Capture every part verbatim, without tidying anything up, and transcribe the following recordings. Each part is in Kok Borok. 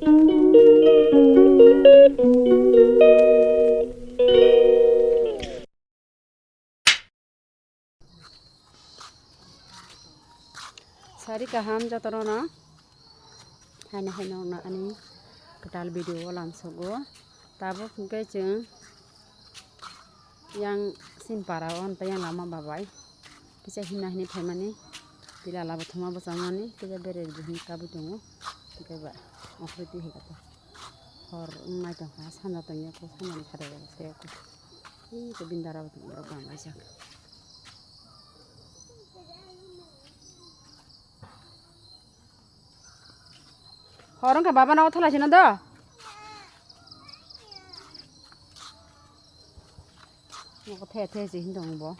Sari kaham jotono no. Haino haino no ani kwtal video o lamsogo. Tabuk hwnkhe chwng yang sin para o tei yang lama babai kisa himna hinwi phaimani, tila labo thoma bwchangmani kisa bere buhini kabui tongo. Hwnkhe ba okhoroi twi hai khe hor wng nai tongkha, sanja tongya khe sanjani khatijak se khe. Ee, tei bini dara bo tong borok bang laijak. Hor wngkha baba no thalai sino do. Nogo the the se hin tong bo.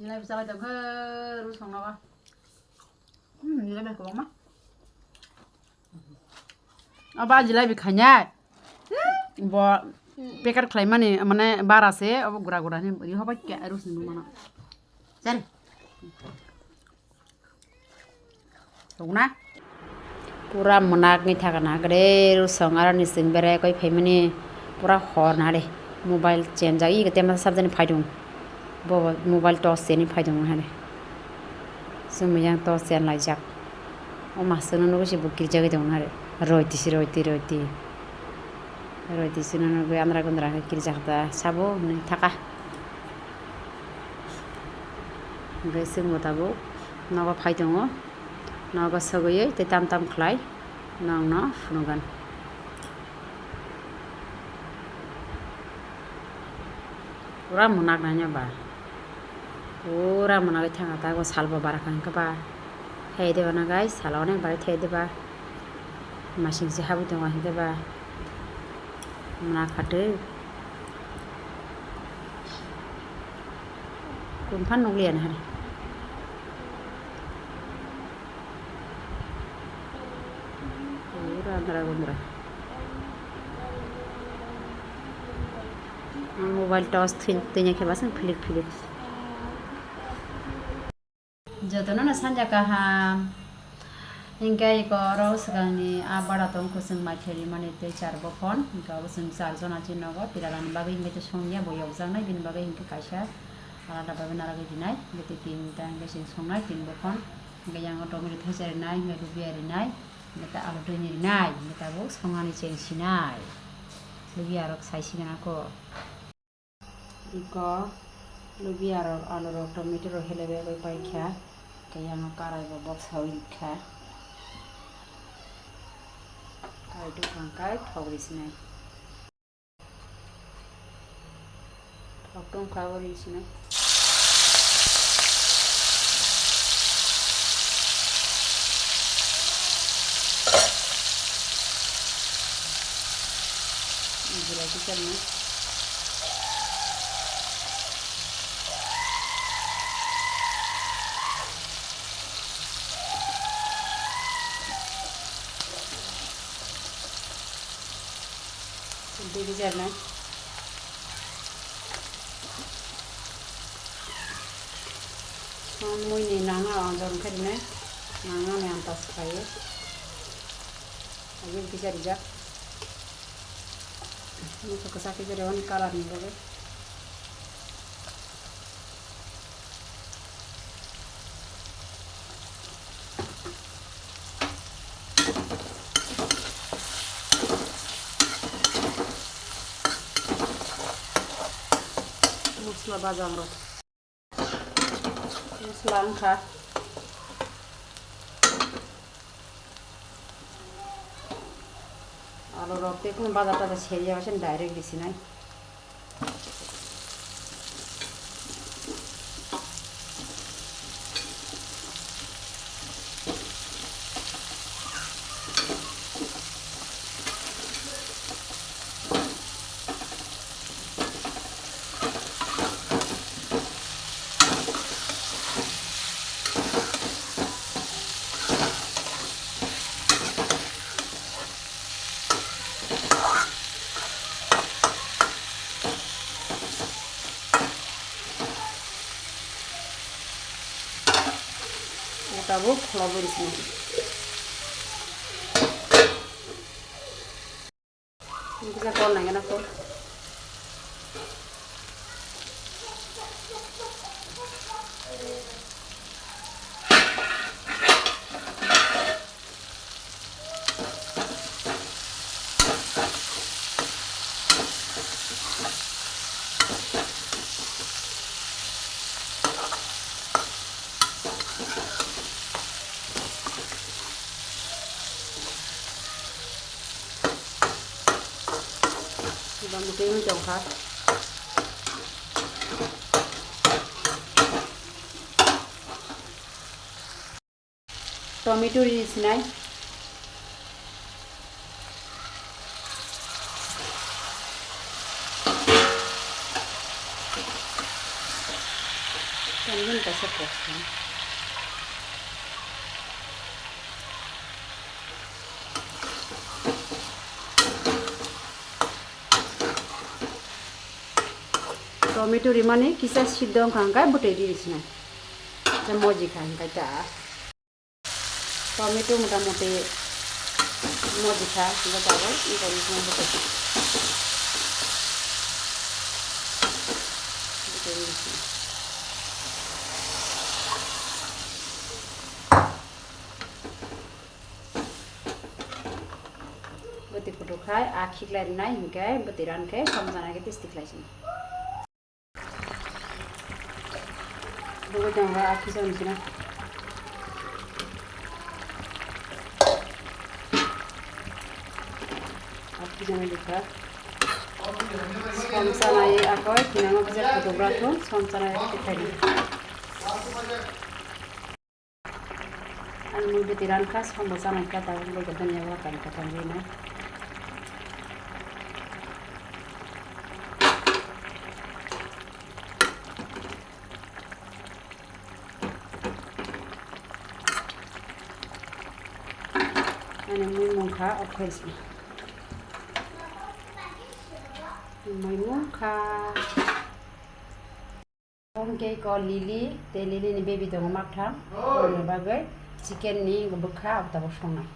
Jilai bwsa bai tongkhe ru songma ba. Hmm, jilai bai kwbangma. Aba jilai bi khainai. Bo packet khlaimani mane bara se, abo gura gura ni ri hobai kya ru sini mana. Sari. Tongna. Pura mwnakni thakana hakhe de, rusong aroni chwng berai koi phaimani pura hor nare. Mobile chenjak, iko temsa sabjani phaidung. Bo mobile torch chenwi phaidung hare. Chwngno yang torch chen laijak. O masukno nugwi se bo kirijagwi tong hare. Roiti se roiti, roiti. Roiti sino nugwi andra gundra khe kirijak da sabo hwnwi thaka. Hwnkhe chwngbo tabuk nogo phai tongo, nogo sogwi tei tam tam khlai nokno phunukgwn. Pura mwnak naina ba, pura mwnagwi thangkha ta, salbo bara kha hwnkhe ba. Thai de bana guys, salo onek bai thai de ba. Masing se habwi tongo hwnkhe ba. Mwnakha twi. Kun phan nukliya na hari. Pura andra gundra. Mobile torch twi, twi khe ba sing philik philik. Jotono no sanja kaham. Hingke iko oro swkangni a bara tong kwchwng maithai rimani tei char bokhon. Hingke abo chwng char jona chini nogo tilalani bagwi hingke songya bo yokjaknai, bini bagwi hingke kaisa alada bagwi naragwi rinai. Hingke tei tinta hingke chwng songnai tin bokhon. Hingke yang o tomato thaisa rinai, hingke lubia rinai, hingke ta alu twi rinai, hingke tabuk songani cheng sinai. Lubia rok sai sigana kho. Iko lubia rok, alu rok, tomato rok hele begwi paikha. Khe yang karai bo boksawi rikha. Karai dophang kai thok risinai. Thok tongkha bo risinai. Jirai kisa rwna. Dui kisa rwna. Muini nangna anjor khe rwna. Nangnani antas khlaiwi. Agini kisa rijak. Nokha kwchak khe rw ani colour ni bagwi. Masla bajang rok. Masla wngkha. Alu rok tei kunu bazar tazar seri ya, se direct risinai. Tabuk kholobwi rwsino. Kisa kol nangya na kol. Bang bwtwi wng tongkha. Tomato ri sinai. Tanggun kaisa kok sinai. Tomato rimani kisa siddo wngkha hwnkhe bwtwi ri sinai. Kisa moji kha hwnkhe ta. Tomato mota moti moji kha hwnkhe tabuk wngkha bwtwi. Bwtwi ri sinai. Bwtwi kutuk khai, a khiklai rwnai hinkhe bwtwi ran khe som janai khe testi khlai sini. Bwtwi tongo a khichar ni sina. A khichar ni dukha. Som janai akoi thinango kisa kutuk rakhun, som janai khe khaidi. Ani mui bwtwi ran kha, sambo chanai kha, tabuk bo jotono yago kain katham rina. Ani mui mung kha, okhai se. Mui mung kha. Hwnkhe ko Lily tei Lily ni baby tongo maktham, oh, aboni bagwi chicken ni bwkha abo tabuk songnai.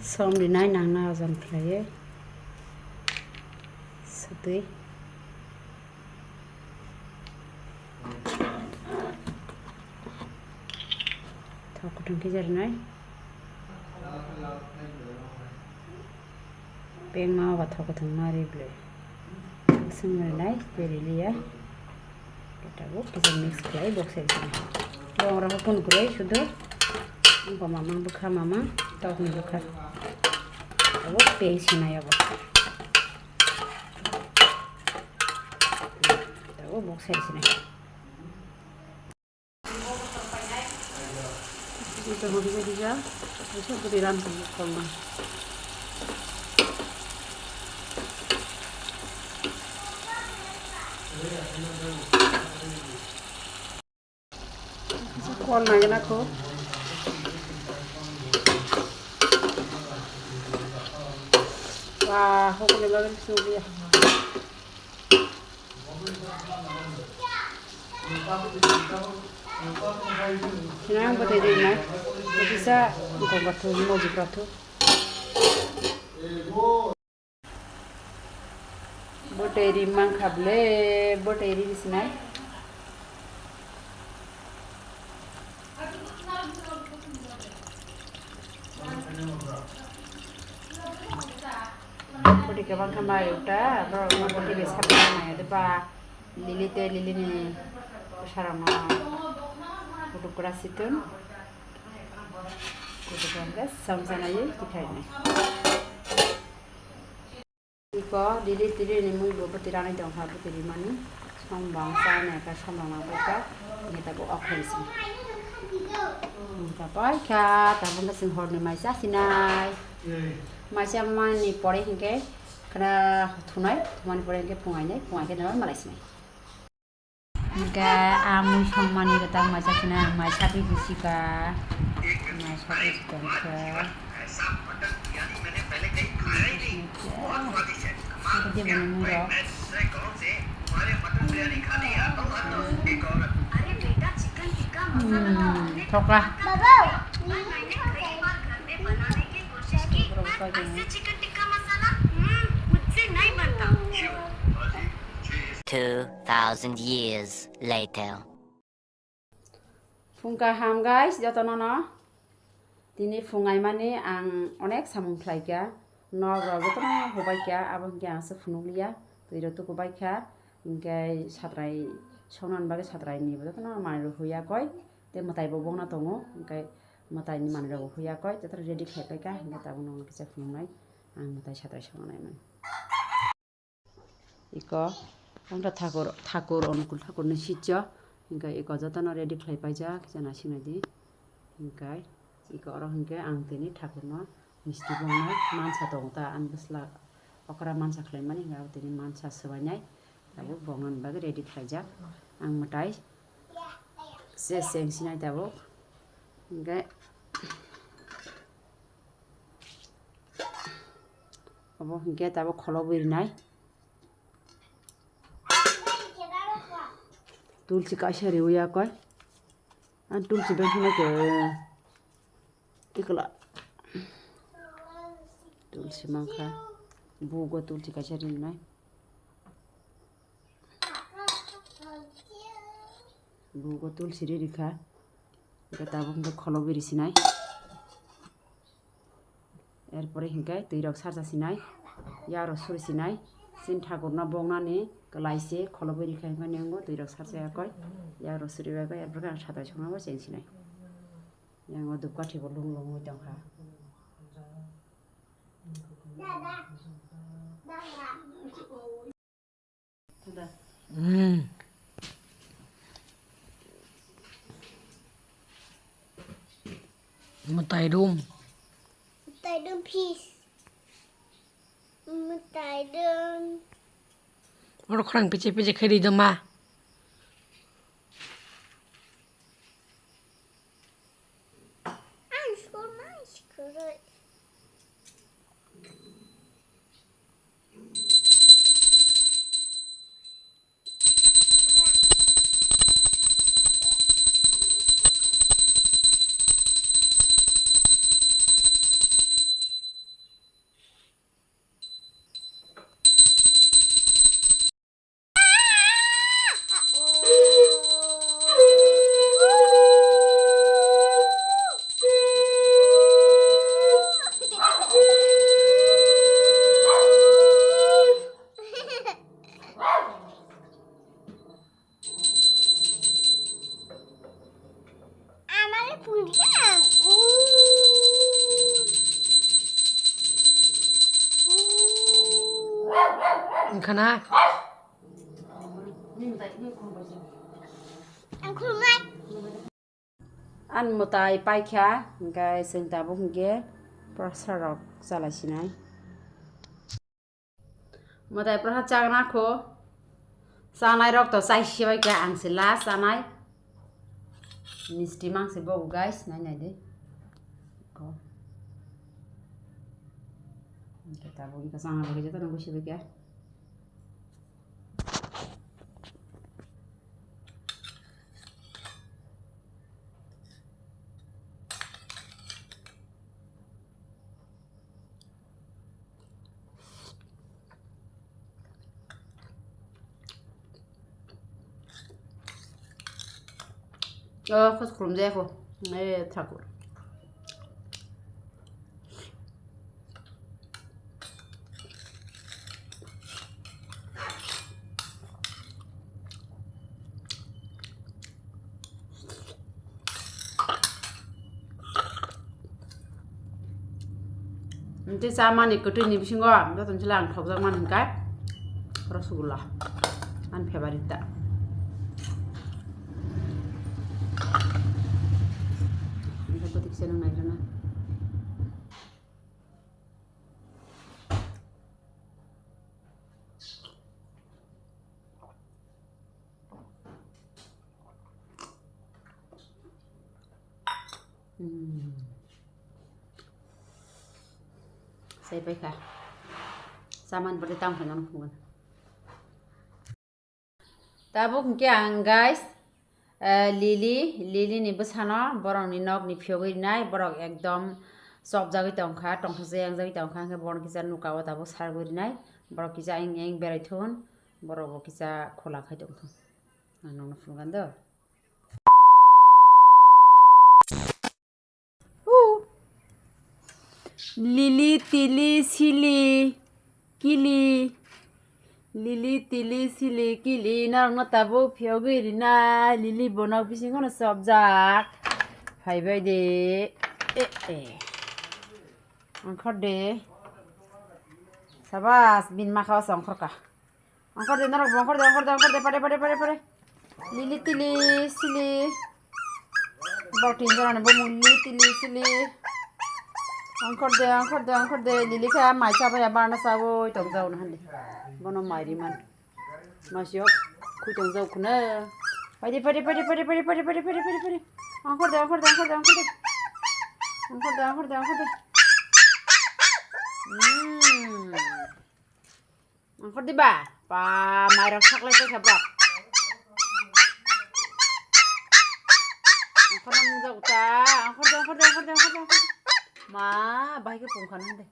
Som rinai nangna ojon khlaiwi sutwi. Thok kutung khe jarinai. Pengma ba thok kutung ma ri ble. Sung rinai tei riliya. Tabuk kisa mix khlai box se sini. Bong rok kun kwrwi sudu. Bo mama bwkha mama tok ni bwkha. Tabuk peng sinai abo. Tabuk box se sini. Ito hori hori ja, ito hori ram tong tong. Kol nai na ko. Wah, hokole bagwi sungya. Sinang bwtwi rinai, kisa gongkha thum, moji kha thum. Bwtwi ri mankha ble, bwtwi ri sinai. Bwtwi kwbang khe mai uta, borok no bwtwi bai sabwi nai de ba. Lily tei Lily ni bwsarokno kutuk kwra situn. Iko dili tiri ni mui bo bwtwi ranai tong kha, bwtwi rimani. Som bang cha nai kha, som bang nang pai kha. Neta bo okhai si. Neta pai kha, tabuk no chwng hor ni mai cha sinai. Mai cha mani pore hinkhe khna thunai, thumani pore hinkhe phungai nai, phungai khe no malai sinai. Hinkhe a mui songmani rwtang mai cha sinai, ang mai sapi bisi kha. Mai sapi bisi tong kha. Hinkhe deboni mui rok. Hmm, thokla. Two thousand years later. Phung kaham guys, jotono no. Tini phung aimani ang onek samung khlai kha. Nok rok jotono hubai kha, abo hinkhe ang se phunuk liya. Twi rok tuku bai kha. Hinkhe satrai songna bagwi satrai ni bo jotono manwi rok huya koi. Tei mwtai bo bongna tongo. Hinkhe mwtai ni manwi rok huya koi. Jotono ready khlai pai kha. Hinkhe tabuk no kisa phunuk nai. Ang mwtai satrai songna nai mani. Iko, wngkha thakur, thakur, Onukul thakurni sitio. Hinkhe iko jotono ready khlai paijak, kisa naisingnaidi. Hinkhe iko oro hinkhe ang tini thakurno misti bongnai mansa tongo ta, ani bwsla okra mansa khlaimani, hinkhe abo tini mansa swbainai. Abo bongna bagwi ready khlaijak. Ang mwtai se chengsinai tabuk. Hinkhe Obo hinkhe tabuk kholobwi rinai. Tulsi kaisa riwi ya koi. Ang tulsi bai phano ke tikla. Tulsi mankha. Bugo tulsi kaisa rinai. Bugo tulsi ri rikha. Hinkhe tabuk hinkhe kholobwi risinai. Erpore hinkhe twi rok sarsa sinai, yak rok suri sinai, chini thakurno bongnani kwlai se kholobwi rikha hinkhe nini twi rok sarsa yakoi, yak rok suri bai bai erpore ang satrai songna bo cheng sinai. Yang o dupkathi bo lung lungwi tongkha. Hmm. Mwtai dum. Mwtai dum fish. Mwtai dum. Oro khorang piche piche khe ri doma. Ang school ma school. Amale puri ang. Wngkha na? Ang khulumnai. Ang mwtai paikha, hinkhe chwng tabuk hinkhe prasad rok chalai sinai. Mwtai prasad chana kho, chanai rok to chai sibai khe ang se last chanai. Misti mang se bo guys, nai nai de. Ko. Hinkhe tabuk hinkhe chana bagwi jotono gusi bai khe. Oh, khos khulum jaya kho. Eh, thakur. Tei chamani kwtwini bisingo jotono chwla ang thokjakmani hwnkhe rosgulla, ani favorite ta. Hwnkhe bwtwi kisa nung naigrana. Hmm. Sai paikha. Chamani bwtwi tamo khainano phunukgwna. Tabuk hwnkhe ang, guys, eh, Lily, Lily ni bwsano borokni nokni phiyogwi rinai, borok ekdom chopjagwi tongkha, tongthokjak yangjagwi tongkha, hwnkhe borok kisa nukao tabuk sargwi rinai, borok kisa eng eng berai thun, borok bo kisa khola khai tongthun. Ang nokno phunukgwna do. Lily tili sili kili. Lily tili sili kili. Norokno tabuk phiyogwi rina. Lily bonok bisingono chopjak. Phaibai de. Eh, eh. Ongkhor de. Sabas, bini makha o se ongkhorkha. Ongkhor de, norok bo ongkhor de, ongkhor de, ongkhor de, pare, pare, pare, pare. Lily tili sili. Bo tin jora ni bumung lily tili sili. Ongkhor de, ongkhor de, ongkhor de. Lily khe mai cha baya barna chawi tong jao na hande. Bono mai ri man. Masio khui tong jao khuna. Pare, pare, pare. Ongkhor de, ongkhor de, ongkhor de, ongkhor de. Ongkhor de, ongkhor de, ongkhor de. Hmm. Ongkhor di ba? Pa, mairok saklai paikha bwrok. Ongkhorna nungjago ta. Ongkhor di, ongkhor di, ongkhor di, ongkhor di, ongkhor di. Ma, bahai khe pungkha nang de.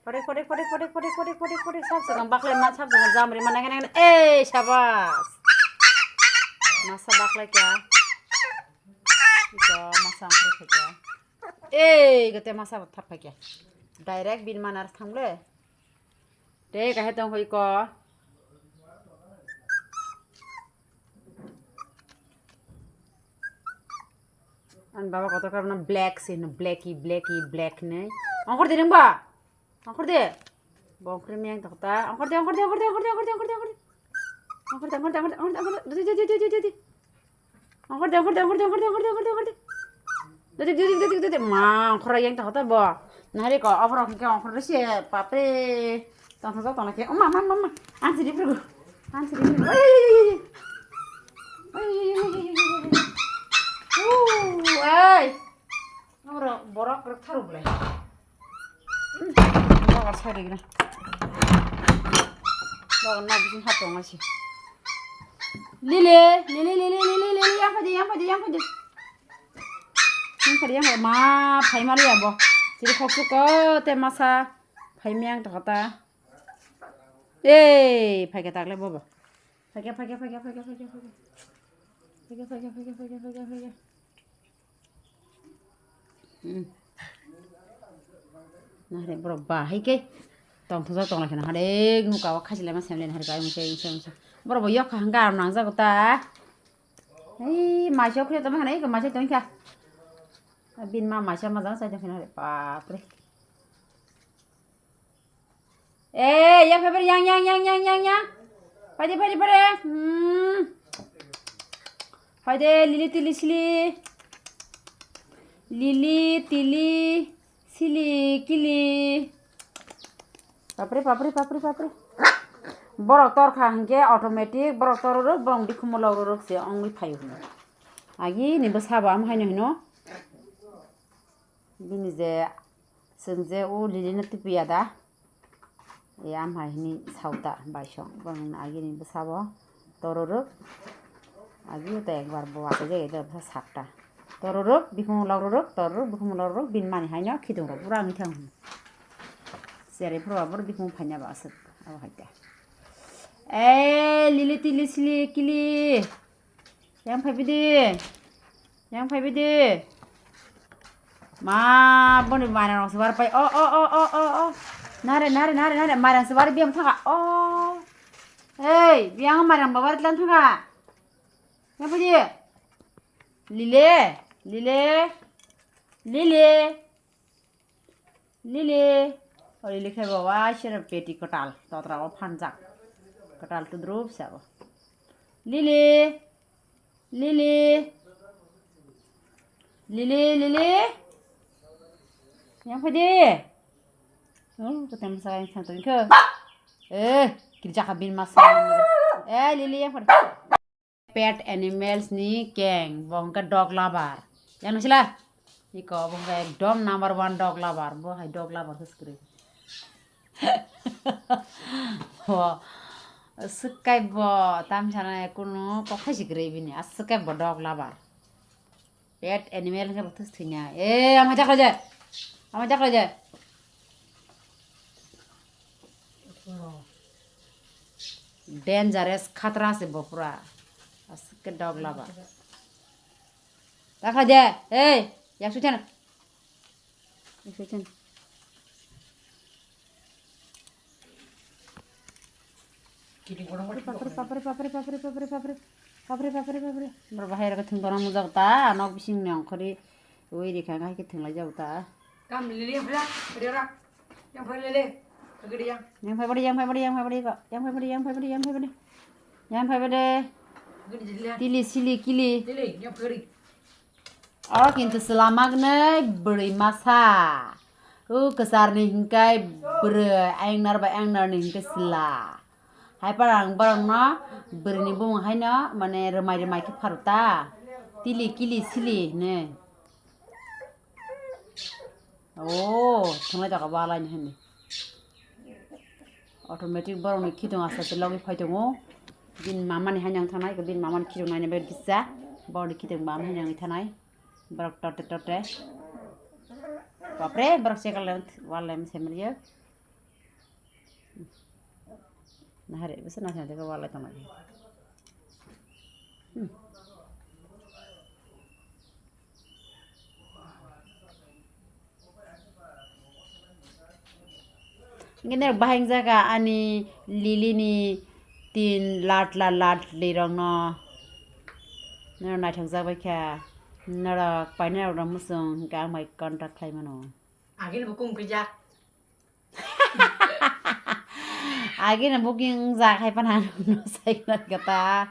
Pore, pore, pore, pore. Sab segang baklai man, sab segang jamri man, nang, nang, nang. Ei, sabas. Masa baklai kya? Ito, masa ongkhor kya? Ei, gate masa bo thap phaikya. Direct bin manar thangle. Tei kahe tong hoi ko. An baba kotor kar na black si no, blacky, blacky, black ne. Ongkhor de nang ba? Ongkhor de. Bo ongkhor miyang tokta. Ongkhor de, ongkhor de, ongkhor de. Ongkhor de, ongkhor de, ongkhor de, ongkhor de, ongkhor de. Ongkhor de, ongkhor de, ongkhor de, ongkhor de, ongkhor de, ongkhor de, ongkhor de. Dodi, dodi, dodi, dodi, ma, ongkhor yang tokta bo. Nari ko, oborok hingke ongkhor de se, papre. Tong tong tong ke. Oh, ma, ma, ma, ma. An siri prugo. An siri prugo. Oi, oi, oi, oi. Oi, oi, oi, oi, oi. Uh, ai. Oro borok rok tharu bole. Bagar sari gina. Bagar na bisin hap tong asi. Lily, Lily, Lily, Lily, Lily, yang phai di, yang phai di, yang phai di. Yang phai di, yang phai di. Ma, phai ma liya bo. Siri khok suk ko, te masa. Phai miyang to kata. Ei, phai ke takle bobo. Phai ke, phai ke, phai ke, phai ke, phai ke, phai ke. Phai ke, phai ke, phai ke, phai ke, phai ke, phai ke. Hmm. Nahre borok ba hai ke tong thajak tong lai kheno hade nuka o khajilai ma semlai nahre bai muse muse muse. Borok bo yok kha hangka aram nang jago ta. Ei maisa khre tong khana ei maisa tong kha. Bin ma maisa ma jang sai tong khana hade bapre. Eh, yang phai phai, yang, yang, yang, yang, yang, yang. Phai de, phai de, phai de. Hmm. Phai de, lili tili sili. Lili tili sili kili. Bapre, bapre, bapre, bapre. Borok tor kha hingke automatic, borok tor rok, borok bikhumo log rok se ongwi phai hino. Agi ni bwsa bo am haino hino. Bini je Chwng je o lili no tupiya da, e amhai hini sauta baisong, bongni agini bwsabo tororok, agi o ta ekbar bo achai jagui da bwsa sakta. Tororok, bikhumu logrorok, tororok, bikhumu logrorok, bini mani haino khidong rok bura wngwi thang hwn. Cherai phuru aboro bikhumu phaina ba aswk abo hai da. E lili tili sili kili. Yang phai bidi. Yang phai bidi. Ma, boni mairang rok se war pai. O, o, o, o, o, o. Nare, nare, nare, nare. Mairang se war biyang thaka. O. Hei, biyang mairang ba war tlan thaka. Yang phai di. Lile, lile. Lili. Lili. O Lili khe bo waisano peti kwtal. Totra o phanjak. Kwtal tudrup se bo. Lili. Lili. Lili, Lili. Yang phai di. Oh, kwtang sa yang thang tong khe. Eh, kiri jaka bin masa. Eh, Lili yang phai. Pet animals ni keng, bo hwnkhe dog lover. Yang nang sila? Iko bo hwnkhe ekdom number one dog lover. Bo hai dog lover khe swkre. Bo swkaibo tam sana kunu kok hai swkre bini. Aswkaibo dog lover. Pet animal hwnkhe bo thus thwina. Eh, ama jakra je. Ama jakra je. Dangerous khatra se bo pura. Aswk dog lover. Takha je. Hey, yak suchen. Yak suchen. Papre, papre, papre, papre, papre, papre. Papre, papre, papre. Bro, bahai rok thwng kono mujak ta, anok bising ni ongkhori. Ui rikha ngai khe thwng lai jak ta. Kam lili yang phela, ri ora. Yang phela lili. Kagidi yang. Yang phai bade, yang phai bade, yang phai bade ko. Yang phai bade, yang phai bade, yang phai bade. Yang phai bade. Kagidi jili yang. Tili, sili, kili. Lili, yang phela. O kintu swlamagnai bwrwi masa. O kwcharni hinkai bwrwi, ayangnar bai ayangnar ni hinkai swla. Hai parang borokno bwrwini bumung haino mane rwmai rwmai khe pharu ta. Tili kili sili hine. O thwnglai tongkha balaini hwnwi. Automatic borokni khitung aste aste logwi phai tongo. Bini mamani haino wng thanai, bini mamani khitung naina bagwi kisa. Borokni khitung mama haino wngwi thanai. Borok tote tote. Bapre, borok chekal le wal le semriyo. Nahare, bisa nahare, deka wal le tongmani. Hmm. Hingke norok bahai wngjago ani lili ni tin lat lat lat li rok no. Norok naithok jak bai kha. Norok painai rok no muchung hingke ang bai contact khlai mano. Agini bo kung krijak. Agini booking jak hai phano no sai kha ta.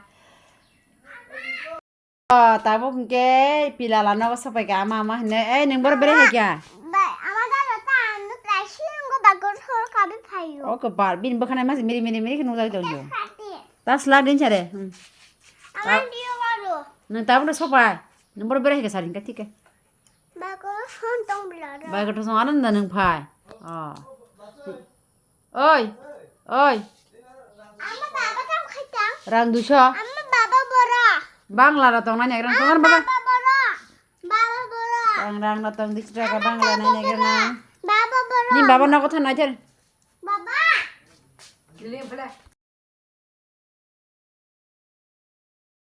O, tabuk hwnkhe pilala nogo sopaikha ama ama hinwi. Ei, nwng boro berai hai kha? Bai, ama dada ta ano kaisa nunggo bagor sor kabi phaio. O, kwpal, bini bwkhanai masi miri miri miri khe nukjagwi tongkhe. Kati. Ta slak din sare. Hmm. Ama Ta-, diyo baro. Nwng tabukno sopai. Nwng boro berai hai kha sari hwnkhe thik khe. Bagor sor tong bilaro. Bagor sor ano da nwng phai. O. Oi, oi. Ama baba kam khaitang. Rang duiso. Ama baba bora. Bangla ro tong nai negrang tong baba. Baba bora. Baba bora. Rang rang no tong disi jaga bangla nai negrang. Baba bora. Ni baba no kotha nai ther. Baba. Kili bela.